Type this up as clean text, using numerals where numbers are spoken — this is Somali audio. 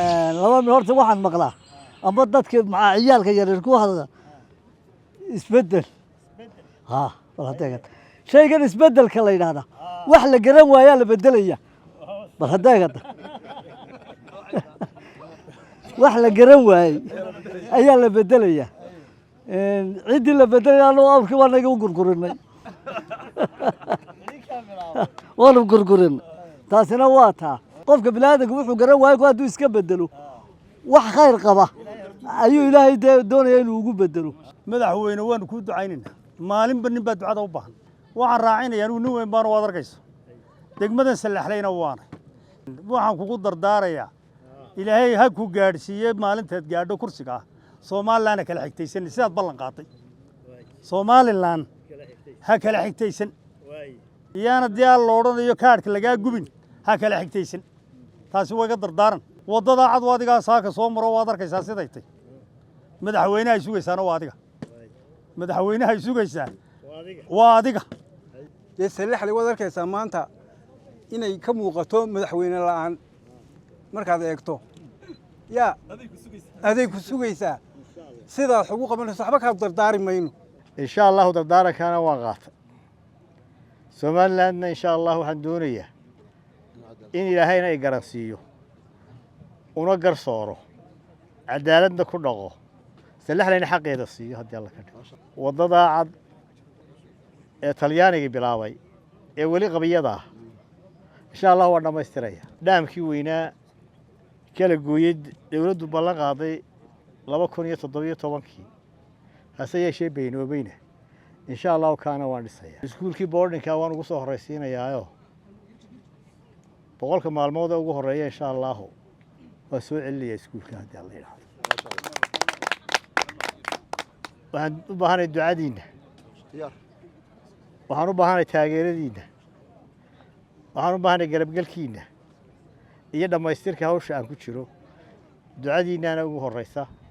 Laba mid horta waxaan maqlaa ama dadka maxaa ciyaalka yaryar ku hadla isbeddel. Ha, bal hadda shaygan isbeddelka la yidhaahdaa, wax la garan waayaa la beddelaya. Bal hadda eegata, wax la garan waayey ayaa la beddelaya. Ciddii la bedelaya, annagu awrkii waa naga u gurgurinay, waanu gurgurinay. Taasina waa taa. Qofka biniaadanka wuxuu garan waayo hadduu iska bedelo, wax khayr qaba ayuu Ilaahay dee doonaya inuu ugu bedelo. Madaxweyne, waanu kuu ducaynaynaa. Maalinba nin baa ducada u baahan. Waxaan raacinaya, anigu nin weyn baanu, waad arkayso, degmadan Sallaxleyna waanay. Waxaan kugu dardaarayaa, Ilaahay ha ku gaadhsiiye maalintaad gaadho kursiga ah, Somaliland ha kala xigtaysan sidaad ballan qaatay. Somaliland ha kala xigtaysan. Iyaana diyaar lo odhanayo kaadhka lagaa gubin, ha kala xigtaysan. Taasi waa iga dardaaran. Waddadaa cad adigaa saaka soo maro, waad arkaysaa siday tay. Madaxweynahay sugaysaana waa adiga. Madaxweynahay sugaysaa waa adiga. Dee Sallaxley waad arkaysaa maanta inay ka muuqato madaxweyne la'aan. Markaad eegto, yaa aday ku sugaysaa sidaad wax ugu qabanayso. Waxba kaa dardaari mayno. Insha Allahu dardaarankaana waan qaatay. Somalilandna insha Allah waxaan doonayaa in Ilaahayna ay garansiiyo, una garsooro, cadaaladna ku dhaqo, Sallaxleyna xaqeeda siiyo haddii Alla ka dhigo. Waddadaa cad ee Talyaaniga bilaabay ee weli qabiyada ah, insha Allah waan dhammaystiraya. Dhaamkii weynaa kala gooyey dowladdu ballan qaaday 2017-kii, hase yeeshee beenoobayna, insha Allahu kaana waan dhisaya. Iskuulkii boardingka waan ugu soo horraysiinayaayo, 100-ka maalmood ee ugu horreeya insha Allahu waa soo celinaya iskuulka haddii Alla yidhaahdo. Waxaan u baahanay ducadiinna, waxaan u baahanay taageeradiinna, waxaan u baahanay garabgelkiinna iyo dhammaystirka hawsha aan ku jiro. Ducadiinnaana ugu horreysa.